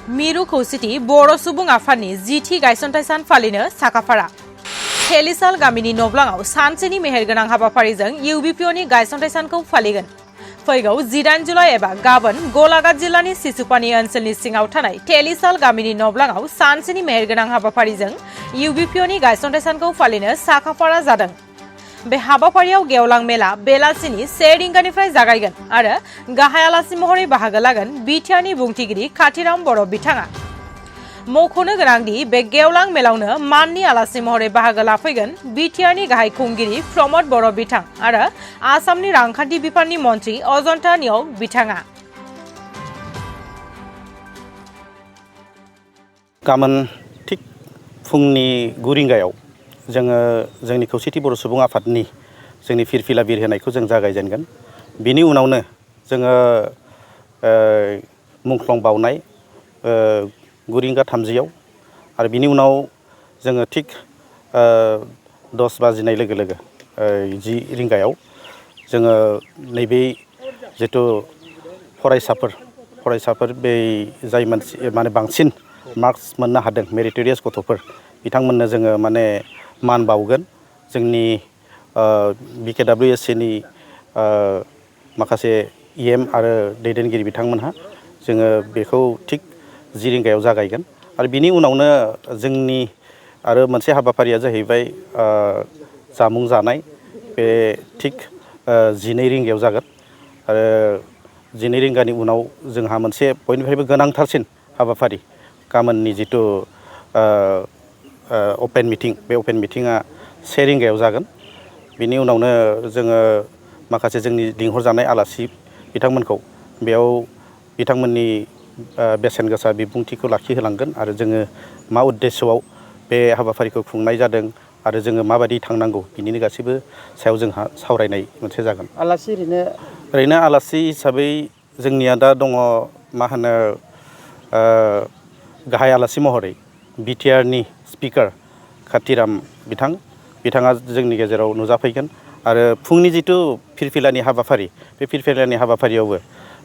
मिरु खौसेथि बर' सुबुं आफादनि जिथि गायसनथाय सान फालिनो साखाफारा थेलिसाल गामिनि नब्लाङाव सानसेनि मेहेरगोनां हाबाफारिजों UBPO नि गायसनथाय सानखौ फालिगोन। फैगौ 18 जुलाइ एबा गाबोन गलाघाट जिल्लानि सिसुपानी ओनसोलनि सिङाव थानाय थेलिसाल गामिनि नब्लाङाव सानसेनि मेहेरगोनां हाबाफारिजों UBPO नि गायसनथाय सानखौ फालिनो साखाफारा जादों। बे हाबाफारियाव गेवलां मेला बेलासिनि 1 रिंगानिफ्राय जागायगोन आरो गाहाय आलासि महरै बाहागो लागोन बिटिआरनि बुंथिगिरि खाथिराम बर' बिथाङा। मख'नो गोनांदि बे गेवलां मेलावनो माननि आलासि महरै बाहागो लाफैगोन बिटिआरनि गाहाय खुंगिरि प्रमद बर' बिथां आरो आसामनि रांखान्थि बिफाननि मन्थ्रि अजन्ता नियोग बिथाङा। गाबोन थिग फुंनि 9 रिंगायाव जोङो जोंनि खौसेथि बर' सुबुं आफादनि जोंनि फिरफिला बिर होनायखौ जों जागायजेनगोन। बिनि उनावनो जोङो मुंख्लं बावनाय 9 रिंगा 30 आरो बिनि उनाव जोङो थिग 10 बाजिनाय लोगो लोगो 10 रिंगायाव जोङो नैबे जिथु फरायसाफोर बे जाय मानसि माने बांसिन मार्क्स मोननो हादों मेरिटरियास गथ'फोर बिथांमोननो जोङो माने मान बावगोन। जोंनि BKWSC नि माखासे EM आरो दैदेनगिरि बिथांमोनहा जोङो बेखौ थिग 10 रिंगायाव जागायगोन आरो बिनि उनावनो जोंनि आरो मोनसे हाबाफारिया जाहैबाय जामुं जानाय बे थिग 12 रिंगायाव जागोन आरो 12 रिंगानि उनाव जोंहा मोनसे बयनिफ्रायबो गोनांथारसिन हाबाफारि गाबोननि जिथु अपेन मिटिं बे अपेन मिटिङा 1 रिंगायाव जागोन। बिनि उनावनो जोङो माखासे जोंनि लिंहरजानाय आलासि बिथांमोनखौ बेयाव बिथांमोननि बेसेन गोसा बिबुंथिखौ लाखिहोलांगोन आरो जोङो मा उद्देশ্যआव बे हाबाफारिखौ खुंनाय जादों आरो जोङो माबायदि थांनांगौ बिनिनो गासैबो सायाव जोंहा सावरायनाय मोनसे जागोन। आलासि ओरैनो आलासि हिसाबै जोंनिया दा दङ मा होनो गाहाय आलासि महरै बिटिआरनि स्पिकार खाथिराम बिथाङा जोंनि गेजेराव नुजाफैगोन आरो फुंनि जिथु फिरफिलानि हाबाफारि बे फिरफिलानि हाबाफारियावबो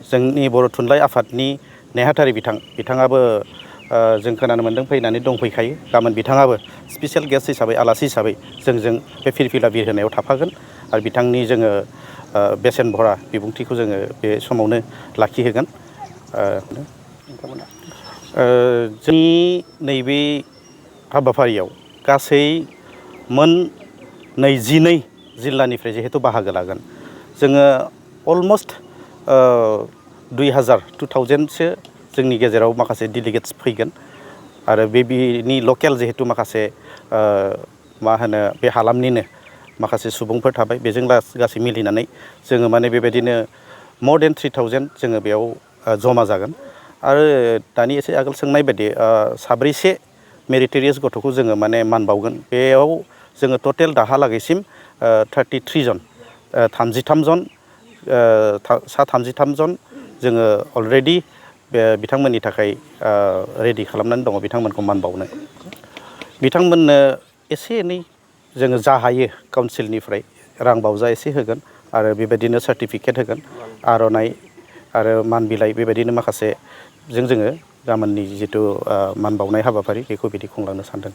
जोंनि बर' थुनलाइ आफादनि नेहाथारि बिथाङाबो जों खोनानो मोन्दों फैनानै दंफैखायो। गाबोन बिथाङाबो स्पेसियेल गेस्ट हिसाबै आलासि हिसाबै जोंजों बे फिरफिला बिर होनायाव थाफागोन आरो बिथांनि जोङो बेसेन भरा बिबुंथिखौ जोङो बे समावनो लाखिहोगोन। जोंनि नैबे हाबाफारियाव गासै मोन 22 जिल्लानिफ्राय जिहेतु बाहागो लागोन जोङो अलमस्ट 2000सो जोंनि गेजेराव माखासे डेलिगेट्स फैगोन आरो बिनि लकेल जिहेतु माखासे मा होनो बे हालामनिनो माखासे सुबुंफोर थाबाय बेजों गासै मिलिनानै जोङो माने बेबायदिनो more than 3000 जोङो बेयाव जमा जागोन आरो दानि एसे आगोल सोंनाय बायदि साब्रैसे मेरिटरियास गथ'खौ जोङो माने मान बावगोन। बेयाव जोङो टटेल दाहालागैसिम 33 जन 33 जन सा 33 जन जोङो अलरेडि बिथांमोननि थाखाय रेडि खालामनानै दङ बिथांमोनखौ मान बावनो। बिथांमोननो एसे एनै जोङो जा हायो काउन्सिलनिफ्राय रां बावजा एसे होगोन आरो बेबायदिनो सार्टिफिकेट होगोन आर'नाइ आरो मान बिलाइ बेबायदिनो माखासे जोङो गाबोननि जिथु मान बावनाय हाबाफारि बेखौ बिदि खुंलांनो सानदों।